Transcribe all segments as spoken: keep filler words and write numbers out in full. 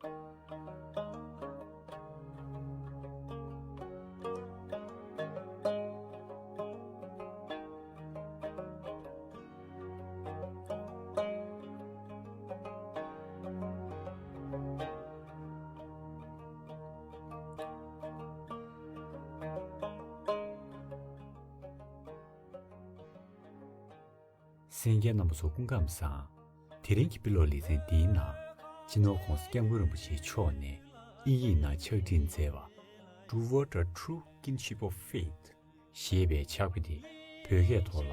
གསན་མཁན་རྣམ་པ་ཚོ་སྐུ་ཁམས་བཟང་། དེ་རིང་གི་དཔེ་ཀློག་ལེ་ཚན་འདིའི་ནང་། སྤྱི་ནོར་༧གོང་ས་༧སྐྱབས་མགོན་རིན་པོ་ཆེ་མཆོག་ནས་དབྱིན་ཡིག་ནང་ཕྱག་བྲིས་མཛད་པ། To what a true kinship of faith ཞེས་པའི་ཕྱག་དཔེ་དེ་བོད་སྐད་ཐོག་ལ།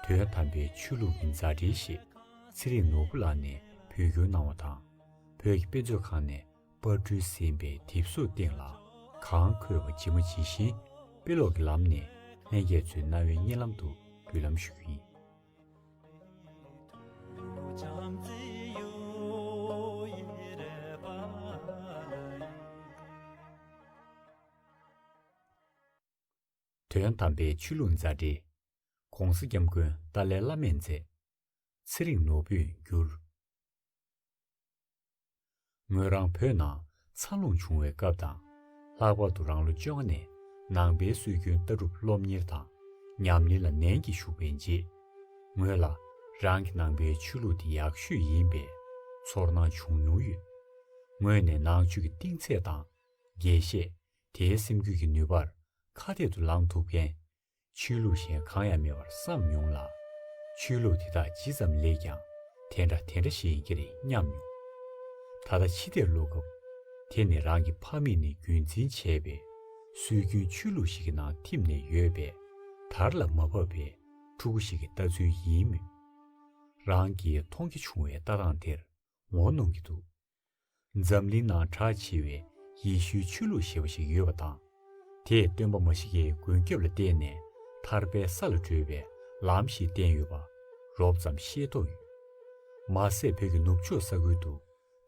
དོན་དམ་པའི་ཆོས་ལུགས་ཀྱི་མཛའ་འབྲེལ་ཞེས་ཚེ་རིང་ནོར་བུ་ལགས་ནས་བོད་བསྒྱུར་གནང་བ་དང་། བོད་ཀྱི་དཔེ་མཛོད་ཁང་ནས་པར་སྐྲུན་ཟིན་པའི་དེབ་གཟུགས་སྟེང་ལ་གང་འཁོད་པ་ཇི་མ་ཇི་བཞིན་དཔེ་ཀློག་གི་ལམ་ནས་ལྷན་རྒྱས་ཚོའི་རྣ་བའི་སྙན་ལམ་དུ་འབུལ་ལམ་ཞུ་རྒྱུ་ཡིན། དོན་དམ་པའི་ཆོས་ལུགས་མཛའ་འབྲེལ། ༸གོང་ས་༸སྐྱབས་མགོན་ཏཱ་ལའི་བླ་མས་མཛད། ཚེ་རིང་ནོར་བུས་བསྒྱུར། ངོས་རང་བོད་ནང་འཚར་ལོངས་བྱུང་བའི་སྐབས་དང་། ལྷག་པར་དུ་རང་ལོ་བཅོ་ལྔ་ནས་ནང་པའི་སྲོལ་རྒྱུན་ལྟ་གྲུབ་སློབ་གཉེར་དང་ཉམས་ལེན་ལ་ནན་གྱིས་ཞུགས་པའི་རྗེས། ངོས་ལ་རང་གི་ནང་པའི་ཆོས་ལུགས་དེ་ཡག་ཤོས་ཡིན་པའི་ཚོར་སྣང་བྱུང་མྱོང་ཡོད། ངོས་ནས་ནང་ཆོས་ཀྱི་གཏིང་ཚད་དང་། རྒྱས་བཤད། དེའི་སེམས་རྒྱུད་ཀྱི་ནུས་པར་ཁ་གཏད་དུ་ལངས་ཐུབ་མཁན། ཆོས་ལུགས་གཞན་གང་ཡང་མེད་པར་བསམ་མྱོང་ལ། ཆོས་ལུགས་དེ་དག་ཇི་ཙམ་ལེགས་ཀྱང་དེ་འདྲ་དེ་འདྲ་ཞིག་ཡིན་གྱི་རེད་སྙམ་མྱོང་། ད་ལྟ་ཕྱི་བལྟས་ཀློག་སྐབས། དེ་ནི་རང་གི་ཕ་མེས་ནས་རྒྱུན་འཛིན་བྱས་པའི་སྲོལ་རྒྱུན་ཆོས་ལུགས་ཤིག་གི་ནང་ཐིམ་ནས་ཡོད་པའི་དར་ལ་མ་བབས་པའི་ཕྲུ་གུ་ཞིག་གི་ལྟ་ཚུལ་ཡིན་མོད། རང་གིས་མཐོང་རྒྱ་ཆུང་བའི་ལྟ་སྟངས་དེར་ངོ་གནོང་གི་འདུག། འཛམ་གླིང་ནང་གྲགས་ཆེ་བའི་ཡེ་ཤུའི་ཆོས་ལུགས་ཞེས་པ་ཞིག་ཡོད་པ་དང་། དེས་སྟོན་པ་མཱ་ཤི་ཀའི་མགོན་སྐྱབས་ལ་བརྟེན་ནས་ཐར་པའི་ས་ལ་བགྲོད་པའི་ལམ་ཞིག་བསྟན་ཡོད་པ་རོབ་ཙམ་ཤེས་རྟོགས་ཡོད། མ་ཟད་བོད་ཀྱི་ནུབ་ཕྱོགས་ས་ཁུལ་དུ་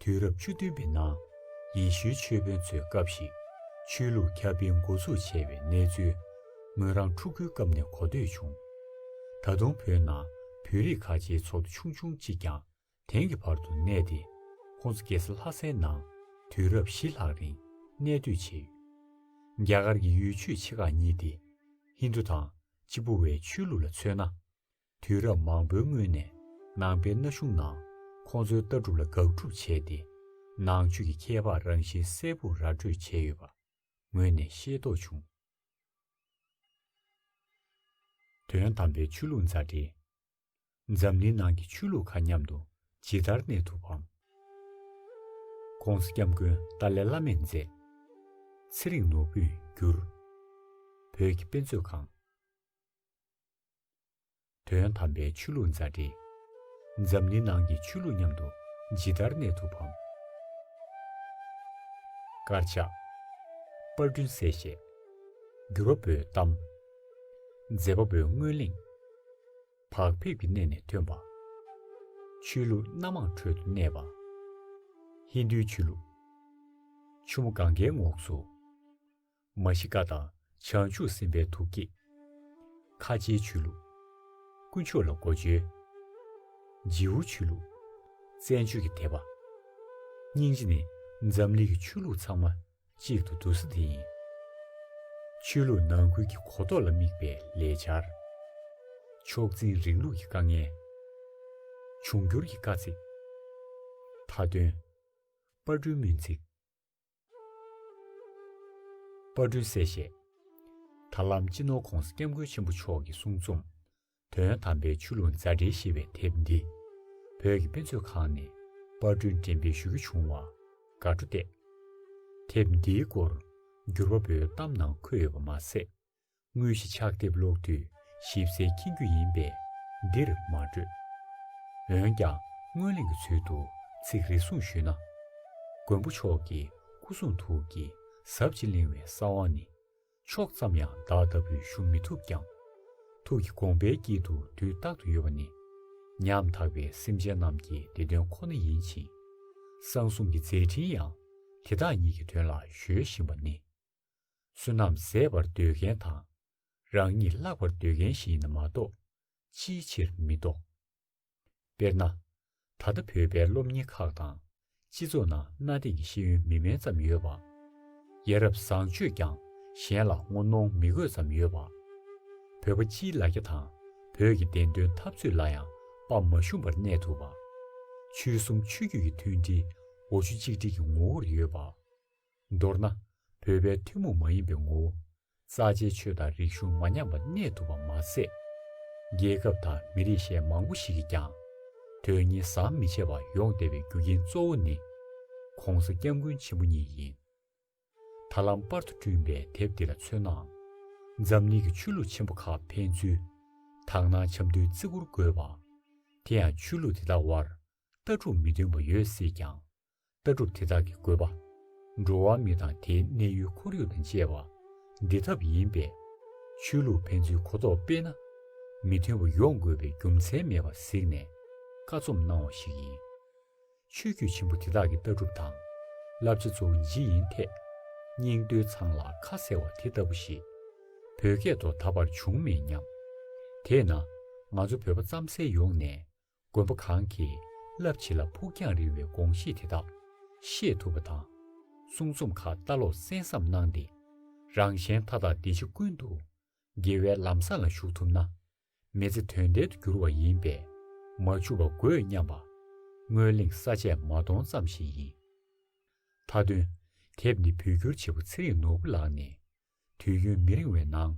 དུས་རབས་བཅུ་བདུན་པའི་ནང་ཡེ་ཤུའི་ཆོས་དཔོན་ཚོའི་སྐབས་ཤིག་ཆོས་ལུགས་ཁྱབ་སྤེལ་འགོ་ཚུགས་བྱས་པའི་གནས་ཚུལ་ངོས་རང་ཕྲུ་གུའི་སྐབས་ནས་གོ་ཐོས་བྱུང་། ད་དུང་བོད་ནང་བོད་རིགས་ཁ་ཆེའི་ཚོགས་འདུ་ཆུང་ཆུང་གཅིག་ཀྱང་དེང་གི་བར་དུ་གནས་ཏེ། ཁོང་ཚོ་རྒྱལ་ས་ལྷ་སའི་ནང་དུས་རབས་བཞི་ལྷག་རིང་གནས་སྡོད་བྱས་ཡོད། རྒྱ་གར་གྱི་ཡུལ་ཆོས་ཆེ་ཁག་གཉིས་ཏེ། ཧིན་རྡུ་དང་ཅི་པུ་ཝའི་ཆོས་ལུགས་ལ་མཚོན་ན། དུས་རབས་མང་པོའི་སྔོན་ནས་ནང་པའི་གནའ་གཞུང་ནང་ཁོང་ཚོའི་ལྟ་གྲུབ་ལ་དགག་སྒྲུབ་བྱས་ཏེ། ནང་ཆོས་ཀྱི་ཁྱད་འཕགས་རང་བཞིན་གསལ་པོར་ར་སྤྲོད་བྱས་ཡོད་པ་ངོས་ནས་ཤེས་རྟོགས་བྱུང་། དོན་དམ་པའི་ཆོས་ལུགས་མཛའ་འབྲེལ། འཛམ་གླིང་ནང་གི་ཆོས་ལུགས་ཁག་མཉམ་དུ་ཇི་ལྟར་གནས་ཐུབ་བམ། ༸གོང་ས་༸སྐྱབས་མགོན་ཏཱ་ལའི་བླ་མས་མཛད། ཚེ་རིང་ནོར་བུས་བསྒྱུར། བོད་ཀྱི་དཔེ་མཛོད་ཁང་། དོན་དམ་པའི་ཆོས་ལུགས་མཛའ་འབྲེལ། འཛམ་གླིང་ནང་གི་ཆོས་ལུགས་མཉམ་དུ་ཇི་ལྟར་གནས་ཐུབ་བམ། དཀར་ཆག། པར་སྐྲུན་གསལ་བཤད། བསྒྱུར་བ་པོའི་གཏམ། མཛད་པ་པོའི་སྔོན་གླེང་། བག་ཕེབས་ཀྱི་གནས་ནས་ཐོན་པ། ཆོས་ལུགས་སྣ་མང་ཁྲོད་དུ་གནས་པ། ཧིན་རྡུའི་ཆོས་ལུགས། ཆུ་མོ་གངྒཱའི་ངོགས་སུ། མཱ་ཤི་ཀ་དང་བྱང་ཆུབ་སེམས་དཔའི་ཐུགས་བསྐྱེད། ཁ་ཆེའི་ཆོས་ལུགས། དཀོན་མཆོག་ལ་མགོ་བཅོལ། ཇིའུ་ཆོས་ལུགས། བཙན་བྱོལ་གྱི་དད་པ། སྙིང་རྗེ་ནི་འཛམ་གླིང་གི་ཆོས་ལུགས་ཚང་མ་གཅིག་ཏུ་བསྡུ་ས་དེ་ཡིན། ཆོས་ལུགས་ནང་ཁུལ་གྱི་གོ་རྟོགས་ལ་དམིགས་པའི་ལས་འཆར། ཕྱོགས་འཛིན་རིང་ལུགས་ཀྱི་དཀའ་ངལ། འབྱུང་འགྱུར་གྱི་དཀའ་ཚེགས། མཐའ་དོན། པར་སྐྲུན་སྨོན་ཚིག། པར་སྐྲུན་གསལ་བཤད། ད་ལམ་སྤྱི་ནོར་༸གོང་ས་༸སྐྱབས་མགོན་ཆེན་པོ་མཆོག་གི་གསུང་རྩོམ། དོན་དམ་པའི་ཆོས་ལུགས་མཛའ་འབྲེལ་ཞེས་པའི་དེབ་འདི། བོད་ཀྱི་དཔེ་མཛོད་ཁང་ནས་པར་སྐྲུན་འགྲེམས་སྤེལ་ཞུ་རྒྱུ་བྱུང་བར་དགའ་སྤྲོ་བརྟས། དེབ་འདིའི་སྐོར་བསྒྱུར་བ་པོའི་གཏམ་ནང་འཁོད་ཡོད་པ་མ་ཟད། དངོས་གཞི་ཕྱག་དེབ་ཀློག་དུས་ཞིབ་གསལ་མཁྱེན་རྒྱུ་ཡིན་པས་འདིར་མ་སྤྲོས། འོན་ཀྱང་སྔོན་གླེང་གི་ཚུལ་དུ་ཚིག་རེ་ཟུང་ཞུས་ན། མགོན་པོ་མཆོག་གི་སྐུ་གསུང་ཐུགས་ཀྱི་ཟབ་ཅིང་བརླིང་བའི་གསང་བ་ནི། ཕྱོགས་ཙམ་ཡང་བདག་ལྟ་བུས་ཞུ་མི་ཐུབ་ཀྱང་། ཐུགས་ཀྱི་དགོངས་པའི་དཀྱིལ་དུ་དུས་རྟག་ཏུ་ཡོད་པ་ནི། ཉམ་ཐག་པའི་སེམས་ཅན་རྣམས་ཀྱི་བདེ་དོན་ཁོ་ན་ཡིན་ཕྱིན། གསང་གསུམ་གྱི་མཛད་འཕྲིན་ཡང་དེ་དག་ཉིད་ཀྱི་དོན་ལ་གཞོལ་བཞིན་པ་ནི། བསོད་ནམས་ཟད་པར་འདོད་མཁན་དང་། རང་ཉིད་བརླག་པར་འདོད་མཁན་ཞིག་ཡིན་ན་མ་གཏོགས་ཅིའི་ཕྱིར་མི་རྟོགས། དཔེར་ན། ད་ལྟ་བོད་པའི་སློབ་གཉེར་ཁག་དང་ སྤྱི་ཚོགས་ནང་གནའ་དེང་གི་ཤེས་ཡོན་མི་དམན་ཙམ་ཡོད་པ། ཡ་རབས་བཟང་སྤྱོད་ཀྱང་གཞན་ལ་བསྔོ་གནོང་མི་དགོས་ཙམ་ཡོད་པ། བོད་པ་སྤྱིའི་ལ་རྒྱ་དང་བོད་ཀྱི་བདེན་དོན་འཐབ་རྩོད་ལ་ཡང་དཔའ་མ་ཞུམ་པར་གནས་ཐུབ་པ། ཆོལ་གསུམ་ཆོས་བརྒྱུད་ཀྱི་མཐུན་སྒྲིལ་འོ་ཆུ་གཅིག་སྒྲིལ་གྱི་ངོ་བོར་ཡོད་པ། མདོར་ན། བོད་པའི་ཐུན་མོང་མ་ཡིན་པའི་ངོ་བོ། རྩ་ཆེའི་ཆོས་དང་རིག་གཞུང་མ་ཉམས་པར་གནས་ཐུབ་པ་མ་ཟད། རྒྱལ་ཁབ་དང་མི་རིགས་གཞན་མང་པོ་ཞིག་གིས་ཀྱང་དོན་གཉེར་ཟམ་མི་ཆད་པར་ཡོང་བསྡད་པའི་རྒྱུ་རྐྱེན་གཙོ་བོ་ནི། ༸གོང་ས་༸སྐྱབས་མགོན་ཆེན་པོ་ཉིད་ཡིན། ད་ལམ་པར་དུ་བསྐྲུན་པའི་དེབ་འདི་ལ་མཚོན་ནའང་། འཛམ་གླིང་གི་ཆོས་ལུགས་ཆེན་པོ་ཁག་ཕན་ཚུན་དག་སྣང་འཆམ་མཐུན་བརྩི་བཀུར་དགོས་པ། དེ་ཡང་ཆོས་ལུགས་དེ་དག་དབར་ལྟ་གྲུབ་མི་མཐུན་པ་ཡོད་སྲིད་ཀྱང་། ལྟ་གྲུབ་དེ་དག་གི་དགོས་པ། འགྲོ་བ་མི་དང་དེའི་གནས་ཡུལ་ཁོར་ཡུག་དང་བཅས་པ་འདི་ཐབས་ཡིན་པས། ཆོས་ལུགས་ཕན་ཚུན་གོ་རྟོགས་སྤེལ་ན། མི་མཐུན་པ་ཡོང་དགོས་པའི་རྒྱུ་མཚན་མེད་པར་གཟིགས་ནས་བཀའ་རྩོམ་གནང་བ་ཞིག་ཡིན། ཆོས་བརྒྱུད་ཆེན་པོ་དེ་དག་གི་ལྟ་གྲུབ་དང་བསླབ་བྱ་གཙོ་བོ་ཇི་ཡིན་ཐད། སྙིང་འདོད་ཚང་ལ་ཁ་གསལ་བ་དེ་ལྟ་བུ་ཞིག་བོད་སྐད་ཐོག་ད་བར་བྱུང་མེད་སྙམ། དེས་ན། ང་ཚོ་བོད་པ་རྩམ་ཟན་ཡོངས་ནས། དགོན་པ་གང་གིས་རླབས་ཆེ་ལ་ཕུགས་རྒྱང་རིང་བའི་དགོངས་བཞེད་དེ་དག་ཤེས་ཐུབ་པ་དང་། གསུང་རྩོམ་ཁག་ལྟ་ཀློག་གསན་བསམ་གནང་སྟེ། རང་གཞན་མཐའ་དག་བདེ་སྐྱིད་ཀུན་ཏུ་དགེ་བའི་ལམ་བཟང་ལ་ཞུགས་ཐུབ་ན། མི་ཚེ་དོན་ལྡན་དུ་འགྱུར་བ་ཡིན་པས། མ་འཆུག་པ་དགོས་སྙམ་པ། སྔོན་གླེང་ས་བཅད་མ་སྟོང་ཙམ་ཞིག་ཡིན། མཐའ་དོན། དེབ་འདི་བོད་བསྒྱུར་བྱེད་པོ་ཚེ་རིང་ནོར་བུ་ལགས་ནས། དུས་ཡུན་མི་རིང་བའི་ནང་།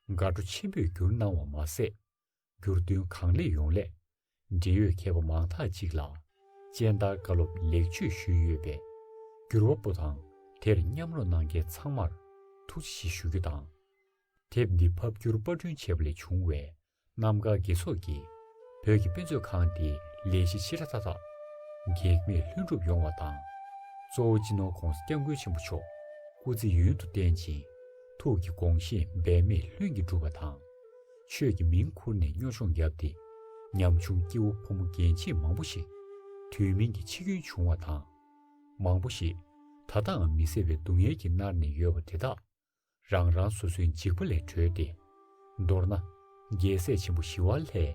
དགའ་སྤྲོ་ཆེན་པོས་བསྒྱུར་གནང་བ་མ་ཟད། བསྒྱུར་དོན་གང་ལེགས་ཡོང་སླད། འབྲེལ་ཡོད་མཁས་པ་མང་དག་ཅིག་ལ་སྤྱན་བསྟར་བཀའ་སློབ་ལེགས་བརྗོད་ཞུས་ཡོད་པས། བསྒྱུར་བ་པོ་དང་དེར་མཉམ་རོགས་གནང་མཁན་ཚང་མར་ཐུགས་རྗེ་ཆེ་ཞུ་རྒྱུ་དང་། དེབ་འདི་ཕབ་བསྒྱུར་པར་སྐྲུན་བྱས་པ་ལས་བྱུང་བའི་རྣམ་དཀར་དགེ་ཚོགས་ཀྱིས་བོད་ཀྱི་དཔེ་མཛོད་ཁང་འདིའི་ལས་གཞི་ཆེ་ཕྲ་མཐའ་དག་གེགས་མེད་ལྷུན་གྲུབ་ཡོང་བ་དང་། གཙོ་བོ་སྤྱི་ནོར་༸གོང་ས་༸སྐྱབས་མགོན་ཆེན་པོ་མཆོག་སྐུ་ཚེ་ཡུན་དུ་བརྟན་ཅིང་། ཐུགས་ཀྱི་དགོངས་བཞེད་འབད་མེད་ལྷུན་གྱིས་འགྲུབ་པ་དང་། ཆོས་ཀྱི་མིང་ཁུར་ནས་སྨྱོ་ཆུང་བརྒྱབ་སྟེ། ཉམ་ཆུང་སྐྱེ་བོ་ཕོ་མོ་རྒན་བྱིས་མང་པོ་ཞིག་དུས་མིན་གྱི་འཆི་སྐྱོན་བྱུང་བ་དང་། མང་པོ་ཞིག་ད་ལྟའང་མི་བཟད་པའི་སྡུག་བསྔལ་གྱིས་མནར་ནས་ཡོད་པ་དེ་དག་རང་རང་སོ་སོའི་འཇིགས་པ་ལས་གྲོལ་ཏེ། མདོར་ན། རྒྱལ་སྲས་ཆེན་པོ་ཞི་བ་ལྷས།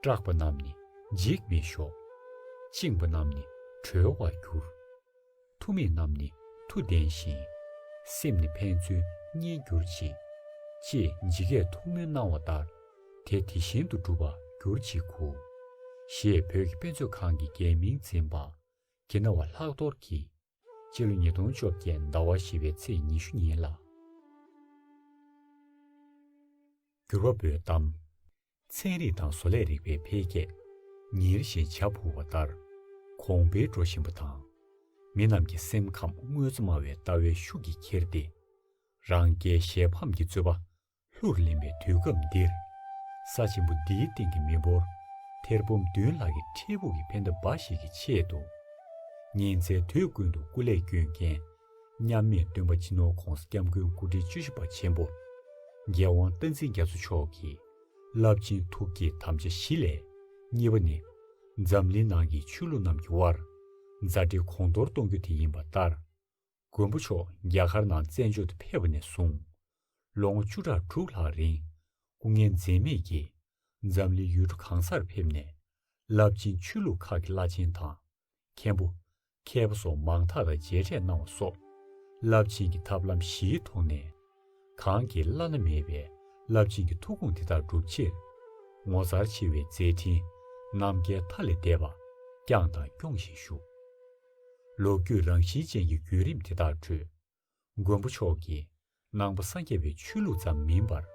སྐྲག་པ་རྣམས་ནི་འཇིགས་མི་ཤོག་བཅིངས་པ་རྣམས་ནི་གྲོལ་བར་འགྱུར། མཐུ་མེད་རྣམས་ནི་མཐུ་ལྡན་ཞིང་། སེམས་ནི་ཕན་ཚུན་གཉིས་གྱུར་ཅིག་ཅེས་ཇི་སྐད་ཐུགས་སྨོན་གནང་བ་ལྟར། དེ་དེ་བཞིན་དུ་འགྲུབ་པར་གྱུར་ཅིག་གུ། ཞེས་བོད་ཀྱི་དཔེ་མཛོད་ཁང་གི་རྒྱལ་མིང་འཛིན་པ། དགེ་ན་བ་ལྷག་རྡོར་གྱིས། སྤྱི་ལོ་ཉིས་སྟོང་བཅོ་བརྒྱད་ཟླ་བ་བཞི་པའི་ཚེས་ཉི་ཤུ་ཉིན་ལ། བསྒྱུར་བ་པོའི་གཏམ། ཚན་རིག་དང་བཟོ་ལས་རིག་པའི་འཕེལ་རྒྱས་ཉིན་རེ་བཞིན་བྱ་འཕུར་བ་ལྟར་གོང་འཕེལ་འགྲོ་བཞིན་པ་དང་། མི་རྣམས་ཀྱི་སེམས་ཁམས་དངོས་གཙོ་སྨྲ་བའི་ལྟ་བའི་ཤུགས་ཀྱིས་ཁྱེར་ཏེ། རང་རྒྱལ་གཞན་ཕམ་གྱི་རྩོད་པ་ལྷུར་ལེན་པའི་དུས་སྐབས་འདིར། ས་ཆེན་པོ་འདིའི་སྟེང་གི་མི་འབོར་ཐེར་འབུམ་བདུན་ལྷག་གི་འཕྲལ་ཕུགས་ཀྱི་ཕན་བདེ་འབའ་ཞིག་གི་ཆེད་དུ། ཉིན་མཚན་དུས་ཀུན་ཏུ་སྐུ་ལས་བསྐྱོན་མཁན་མཉམ་མེད་སྟོན་པ་སྤྱི་ནོར་༸གོང་ས་༸སྐྱབས་མགོན་སྐུ་ཕྲེང་བཅུ་བཞི་པ་ཆེན་པོ་རྒྱལ་དབང་བསྟན་འཛིན་རྒྱ་མཚོ་མཆོག་གི་རླབས་ཆེན་ཐུགས་བསྐྱེད་དམ་བཅའ་བཞི་ལས་གཉིས་པ་ནི། འཛམ་གླིང་ནང་གི་ཆོས་ལུགས་རྣམས་ཀྱི་དབར་མཛའ་འབྲེལ་གོང་མཐོར་གཏོང་རྒྱུ་དེ་ཡིན་པ་ལྟར། མགོན་པོ་མཆོག་རྒྱ་གར་ནང་བཙན་བྱོལ་དུ་ཕེབས་པ་ནས་བཟུང་། ལོ་ངོ་བཅུ་ཕྲག་དྲུག་ལྷག་རིང་སྐུ་ངལ་འཛེམས་མེད་ཀྱིས་འཛམ་གླིང་ཡུལ་གྲུ་གང་སར་ཕེབས་ནས། རླབས་ཆེན་ཆོས་ལུགས་ཁག་གི་བླ་ཆེན་དང་། མཁན་པོ། མཁས་པ་སོགས་མང་དག་དང་མཇལ་འཕྲད་གནང་བ་སོགས། རླབས་ཆེན་གྱི་ཐབས་ལམ་བཞིའི་ཐོག་ནས། གང་གི་བླ་ན་མེད་པའི་རླབས་ཆེན་གྱི་ཐུགས་དགོངས་དེ་དག་སྒྲུབ་ཕྱིར། ངོ་མཚར་ཆེ་བའི་མཛད་འཕྲིན་ནམ་མཁའི་མཐའ་ལས་འདས་པ་བསྐྱངས་དང་སྐྱོང་བཞིན་བཞུགས། ལོ་རྒྱུས་རང་བཞིན་ཅན་གྱི་བརྒྱུད་རིམ་དེ་དག་ཁྲོད། མགོན་པོ་མཆོག་གིས་ནང་པ་སངས་རྒྱས་པའི་ཆོས་ལུགས་ཙམ་མིན་པར།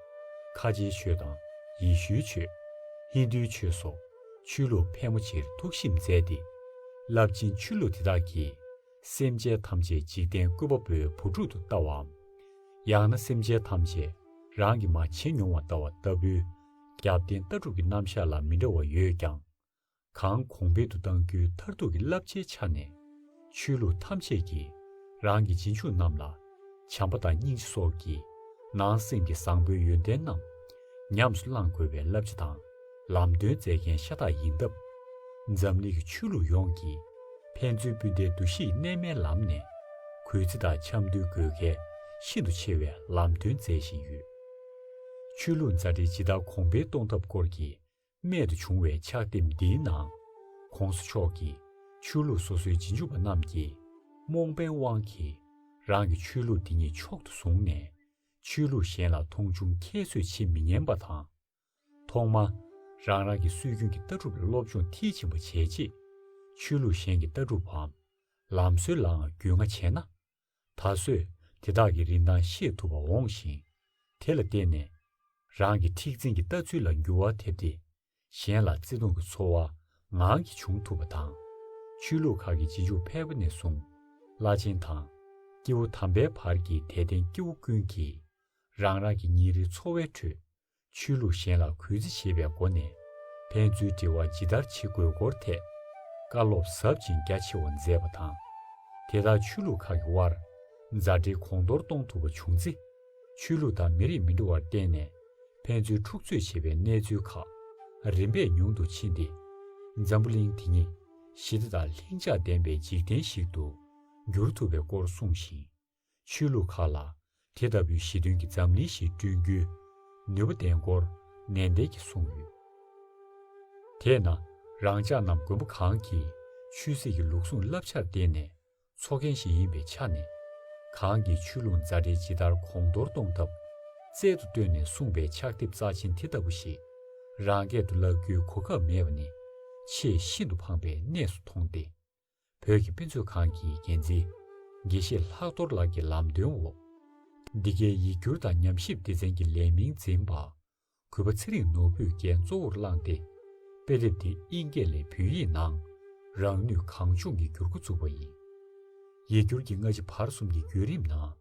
ཁ་ཆེའི་ཆོས་དང་ཡེ་ཤུའི་ཆོས། ཧིན་རྡུའི་ཆོས་སོགས་ཆོས་ལུགས་ཕལ་མོ་ཆེར་ཐུགས་ཞིབ་མཛད་དེ། རླབས་ཆེན་ཆོས་ལུགས་དེ་དག་གིས་སེམས་ཅན་ཐམས་ཅད་འཇིག་རྟེན་བཀོད་པ་པོའི་བུ་ཕྲུག་ཏུ་ལྟ་བའམ། ཡང་ན་སེམས་ཅན་ཐམས་ཅད་རང་གི་མ་བྱེད་མྱོང་བ་ལྟ་བ་ལྟ་བུའི་རྒྱབ་རྟེན་ལྟ་གྲུབ་ཀྱི་རྣམ་གཞག་ལ་མི་འདྲ་བ་ཡོད་ཀྱང་། གང་གོང་འཕེལ་དུ་གཏང་རྒྱུའི་མཐར་ཐུག་གི་བསླབ་བྱའི་ཆ་ནས། ཆོས་ལུགས་ཐམས་ཅད་ཀྱིས་རང་གི་རྗེས་འཇུག་རྣམས་ལ་བྱམས་པ་དང་སྙིང་རྗེ་སོགས་ཀྱི་ནང་སེམས་ཀྱི་བཟང་པོའི་ཡོན་ཏན་རྣམས་ཉམས་སུ་བླང་དགོས་པའི་བསླབ་བྱ་དང་ལམ་སྟོན་མཛད་མཁན་ཤ་སྟག་ཡིན་སྟབས། འཛམ་གླིང་གི་ཆོས་ལུགས་ཡོངས་ཀྱིས་ཕན་ཚུན་སྤུན་ཟླའི་འདུ་ཤེས་རྣལ་མའི་ལམ་ནས་གུས་བརྩི་དང་འཆམ་མཐུན་དགོས་གལ་ཤིན་ཏུ་ཆེ་བའི་ལམ་སྟོན་མཛད་བཞིན་ཡོད། ཆོས་ལུགས་མཛའ་འབྲེལ་ཇི་ལྟར་གོང་འཕེལ་གཏོང་ཐབས་སྐོར་གྱི། རྨད་དུ་བྱུང་བའི་ཕྱག་དེབ་འདིའི་ནང་། ༸གོང་ས་མཆོག་གིས་ ཆོས་ལུགས་སོ་སོའི་རྗེས་འཇུག་པ་རྣམས་ཀྱིས་རྨོངས་པའི་དབང་གིས་རང་གི་ཆོས་ལུགས་འདི་ཉིད་མཆོག་ཏུ་བཟུང་ནས། ཆོས་ལུགས་གཞན་ལ་མཐོང་ཆུང་ཁྱད་གསོད་བྱེད་མི་ཉན་པ་དང་། ཐོག་མར་རང་རང་གི་སྲོལ་རྒྱུན་གྱི་ལྟ་གྲུབ་ལ་སློབ་སྦྱོང་མཐིལ་ཕྱིན་པ་བྱས་རྗེས། ཆོས་ལུགས་གཞན་གྱི་ལྟ་གྲུབ་བམ་ལམ་སྲོལ་ལའང་རྒྱུས་མངའ་བྱས་ན། ད་གཟོད་དེ་དག་གི་རིན་ཐང་ཤེས་ཐུབ་པ་འོང་ཞིང་། དེ་ལ་བརྟེན་ནས་རང་གི་མཁྲེགས་འཛིན་གྱི་ལྟ་ཚུལ་ལ་འགྱུར་བ་ཐེབས་ཏེ། གཞན་ལ་བརྩེ་གདུང་གི་ཚོར་བ་ངང་གིས་བྱུང་ཐུབ་པ་དང་། ཆོས་ལུགས་ཁག་གི་རྗེས་འཇུག་ཕལ་པ་ནས་བཟུང་། བླ་ཆེན་དང་སྐྱེ་བོ་དམ་པའི་བར་གྱི་དད་ལྡན་སྐྱེ་བོ་ཀུན་གྱིས་རང་རང་གི་ཉིན་རེའི་འཚོ་བའི་ཁྲོད། ཆོས་ལུགས་གཞན་ལ་གུས་བརྩི་བྱེད་པའི་སྒོ་ནས། ཕན་ཚུན་འབྲེལ་བ་ཇི་ལྟར་བྱེད་དགོས་སྐོར་ཐད་བཀའ་སློབ་ཟབ་ཅིང་རྒྱ་ཆེ་བ་མཛད་པ་དང་། དེ་ལྟར་ཆོས་ལུགས་ཁག་གི་དབར་མཛའ་འབྲེལ་གོང་མཐོར་གཏོང་ཐུབ་པ་བྱུང་ཚེ། ཆོས་ལུགས་དང་མི་རིགས་མི་འདྲ་བར་བརྟེན་ནས་ཕན་ཚུན་འཁྲུག་རྩོད་བྱེད་པའི་གནས་ཚུལ་ཁག་རིམ་པས་ཉུང་དུ་ཕྱིན་ཏེ། འཛམ་བུ་གླིང་འདི་ཉིད་ཞི་བདེ་དང་ལྷིང་འཇགས་ལྡན་པའི་འཇིག་རྟེན་ཞིག་ཏུ་འགྱུར་ཐུབ་པའི་སྐོར་གསུངས་ཤིང་། ཆོས་ལུགས་ཁག་ལ་དེ་ལྟ་བུའི་ཞི་མཐུན་གྱི་འཛམ་གླིང་ཞིག་བསྐྲུན་རྒྱུའི་ནུས་པ་ལྡན་སྐོར་ནན་ཏན་གྱིས་གསུངས་ཡོད། དེས་ན། རང་ཅག་རྣམས་མགོན་པོ་གང་གིས་ཆོས་སྲིད་ཀྱི་ལུགས་ཟུང་བསླབ་བྱར་བརྟེན་ནས་འཚོ་མཁན་ཞིག་ཡིན་པའི་ཆ་ནས། གང་གིས་ཆོས་ལུགས་མཛའ་འབྲེལ་ཇི་ལྟར་གོང་མཐོར་གཏོང་ཐབས་རྩལ་དུ་བཏོན་ནས་གསུངས་པའི་ཕྱག་དེབ་རྩ་ཆེན་དེ་ལྟ་བུ་ཞིག་རང་སྐད་དུ་བཀླག་རྒྱུའི་གོ་སྐབས་མེད་པ་ནི་ཆེས་ཤིན་ཏུ་ཕངས་པའི་གནས་སུ་མཐོང་སྟེ། བོད་ཀྱི་དཔེ་མཛོད་ཁང་གི་འགན་འཛིན་དགེ་བཤེས་ལྷག་རྡོར་ལགས་ཀྱི་ལམ་སྟོན་འོག་འདི་གའི་ཡིག་སྒྱུར་དང་ཉམས་ཞིབ་སྡེ་ཚན་གྱི་ལས་མིང་འཛིན་པ། གུས་པ་ཚེ་རིང་ནོར་བུས་འགན་གཙོ་བོར་བླངས་ཏེ། དཔེ་དེབ་འདི་དབྱིན་སྐད་ལས་བོད་ཡིག་ནང་རང་ནུས་གང་བྱུང་གིས་བསྒྱུར་འགོ་བཙུགས་པ་ཡིན། ཡིག་སྒྱུར་གྱི་སྔ་ཕྱི་བར་གསུམ་གྱི་བརྒྱུད་རིམ་ནང་།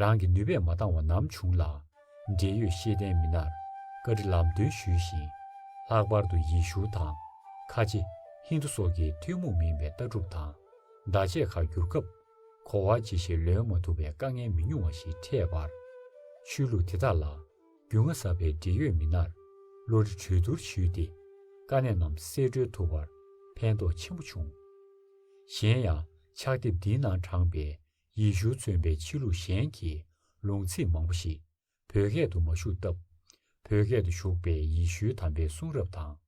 རང་གི་ནུས་པས་མ་འདང་བ་ནམ་བྱུང་ལ། འབྲེལ་ཡོད་ཤེས་ལྡན་མི་སྣར་བཀའ་འདྲི་ལམ་སྟོན་ཞུས་ཤིང་། ལྷག་པར་དུ་ཡེ་ཤུ་དང་། ཁ་ཆེ། ཧིན་དུ་སོགས་ཀྱི་ཐུན་མོང་མིན་པའི་ལྟ་གྲུབ་དང་། བརྡ་ཆད་ཁག་བསྒྱུར་སྐབས། གོ་བ་ཇི་བཞིན་ལོན་མ་ཐུབ་པའི་དཀའ་ངལ་མི་ཉུང་བ་ཞིག་འཕྲད་པར། ཆོས་ལུགས་དེ་དག་ལ་རྒྱུས་མངའ་ཟབ་པའི་འབྲེལ་ཡོད་མི་སྣར་བློ་རེ་གྲོས་བསྡུར་ཞུས་ཏེ། དཀའ་གནད་རྣམས་གསེད་བཀྲོལ་ཐུབ་པར་ཕན་ཐོགས་ཆེན་པོ་བྱུང་། གཞན་ཡང་། ཕྱག་དེབ་འདིའི་ནང་དྲངས་པའི་ཡེ་ཤུ་མཚོན་པའི་ཆོས་ལུགས་གཞན་གྱི་ལུང་ཚིག་མང་པོ་ཞིག་བོད་སྐད་དུ་མ་བཞུགས་སྟབས། བོད་སྐད་དུ་བཞུགས་པའི་ཡེ་ཤུའི་དམ་པའི་གསུང་རབ་དང་།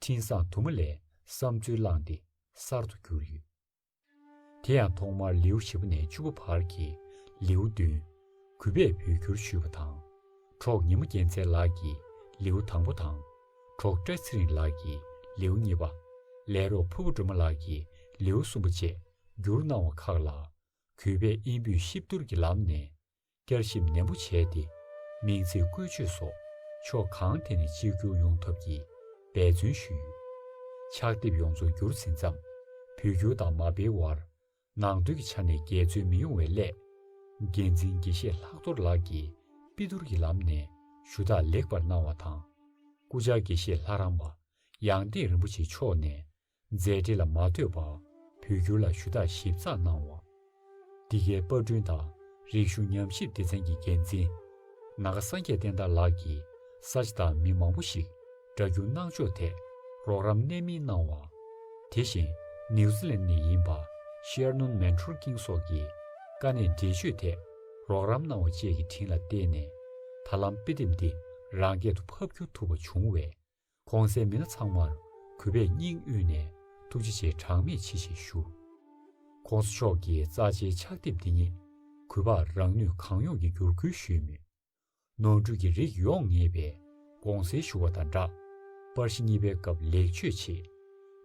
འཕྲིན་བཟང་དུ་མ་ལས་བསམ་ཚུལ་བླངས་ཏེ་གསར་དུ་བསྒྱུར་ཡོད། དེ་ཡང་ཐོག་མར་ལེའུ་བཞི་པ་ནས་བཅུ་པ་བར་གྱི་ལེའུ་བདུན། གུས་པས་བོད་བསྒྱུར་ཞུས་པ་དང་། གྲོགས་ཉི་མ་རྒྱལ་མཚན་ལགས་ཀྱིས་ལེའུ་དང་པོ་དང་། གྲོགས་བཀྲ་ཚེ་རིང་ལགས་ཀྱིས་ལེའུ་གཉིས་པ། ལས་རོགས་ཕུར་བུ་སྒྲོལ་མ་ལགས་ཀྱིས་ལེའུ་གསུམ་པ་བཅས་བསྒྱུར་གནང་བ་ཁག་ལ། གུས་པས་དབྱིན་བོད་གཤིབ་བསྡུར་གྱི་ལམ་ནས། བསྐྱར་ཞིབ་ནན་པོ་བྱས་ཏེ། མིང་ཚིག་བཀོལ་སྤྱོད་སོགས་ཕྱོགས་གང་ཐད་ནས་གཅིག་གྱུར་ཡོང་ཐབས་ཀྱི་འབད་བརྩོན་ཞུས་ཡོད། ཕྱག་དེབ་ཡོངས་རྫོགས་བསྒྱུར་ཟིན་ཙམ། བོད་བསྒྱུར་དང་མ་སྤེལ་བར། ནང་དོན་གྱི་ཆ་ནས་འགལ་འཛོལ་མི་ཡོང་བའི་སླད། འགན་འཛིན་དགེ་བཤེས་ལྷག་རྡོར་ལགས་ཀྱིས་དཔེ་བསྡུར་གྱི་ལམ་ནས་ཞུ་དག་ལེགས་པར་གནང་བ་དང་། སྐུ་བཅར་དགེ་བཤེས་ལྷ་རམས་པ་ཡང་སྟེང་རིན་པོ་ཆེ་མཆོག་ནས། མཛད་བྲེལ་ལ་མ་ལྟོས་པར་བོད་བསྒྱུར་ལ་ཞུ་དག་ཞིབ་ཚགས་གནང་བ། འདི་གའི་པར་སྐྲུན་དང་རིག་གཞུང་ཉམས་ཞིབ་སྡེ་ཚན་གྱི་འགན་འཛིན། ནཱ་ག་སངས་རྒྱས་བསྟན་དར་ལགས་ཀྱིས་ས་ཆ་དང་མི་མང་པོ་ཞིག་སྒྲ་བསྒྱུར་གནང་ཕྱོགས་ཐད་རོགས་རམ་གནད་སྨིན་གནང་བ། དེ་བཞིན་ནིའུ་ཛི་ལན་ནས་ཡིན་པ་ཤེར་ནུན་མན་ཁྲོར་ཀིང་སོགས་ཀྱིས་དཀའ་གནད་འགྲེལ་བརྗོད་ཐད་རོགས་རམ་གནང་བ་བཅས་ཀྱི་དྲིན་ལ་བརྟེན་ནས། ད་ལམ་དཔེ་དེབ་འདི་རང་སྐད་དུ་ཕབ་བསྒྱུར་ཐུབ་པ་བྱུང་བས། གོང་གསལ་མི་སྣ་ཚང་མར་གུས་པས་སྙིང་དབུས་ནས་ཐུགས་རྗེ་ཆེ་གྲངས་མེད་ཆེ་ཞེས་ཞུ། ༸གོང་ས་མཆོག་གི་རྩ་ཆེའི་ཕྱག་དེབ་འདི་ཉིད་གུས་པར་རང་ནུས་གང་ཡོང་གིས་བསྒྱུར་བསྐུལ་ཞུས་མོད། ནོར་འཁྲུལ་གྱི་རིགས་ཡོང་ངེས་པས་དགོངས་སེལ་ཞུ་བ་དང་སྦྲགས། པར་གཞི་གཉིས་པའི་སྐབས་ལེགས་བཅོས་ཆེད།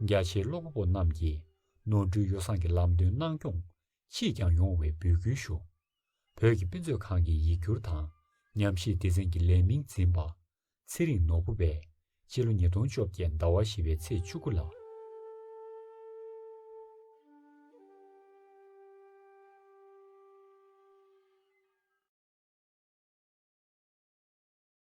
རྒྱ་ཆེའི་ཀློག་པ་པོ་རྣམས་ཀྱིས་ནོར་འཁྲུལ་ཡོ་བསྲང་གི་ལམ་སྟོན་གནང་སྐྱོང་ཅིས་ཀྱང་ཡོང་བའི་འབོད་སྐུལ་ཞུ། བོད་ཀྱི་དཔེ་མཛོད་ཁང་གི་ཡིག་སྒྱུར་དང་ཉམས་ཞིབ་སྡེ་ཚན་གྱི་ལས་མིང་འཛིན་པ་ཚེ་རིང་ནོར་བུ་པས་སྤྱི་ལོ་ཉིས་སྟོང་བཅོ་བརྒྱད་ཟླ་བ་བཞི་པའི་ཚེས་བཅུ་དགུ་ལ་